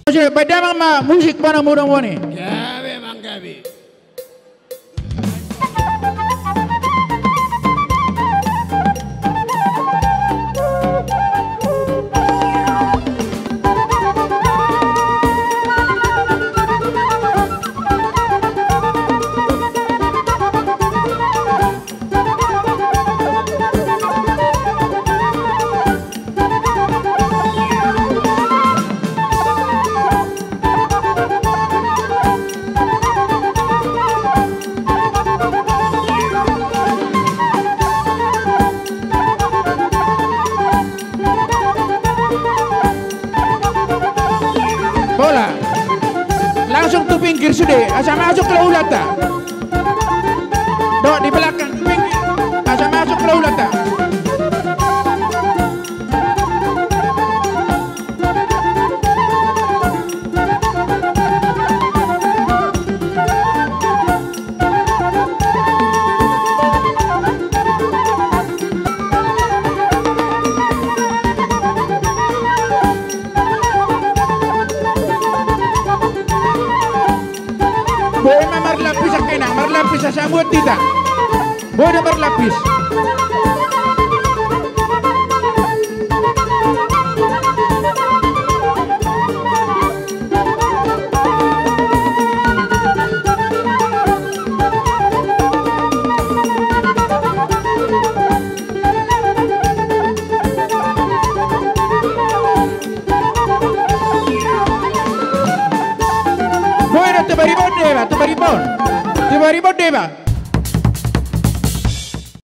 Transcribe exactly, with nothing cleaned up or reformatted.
Ose, baen damang ma musik, bona, muda-muda ni. Gabe, Amang, gabe. Bola. Langsung tu pinggir sude, asa masuk ke hulata. Dok, di belakang, pinggir. Asa masuk ke hulata. Boi ma marlapis angka inang, marlapis asa muat hita. Boi do marlapis.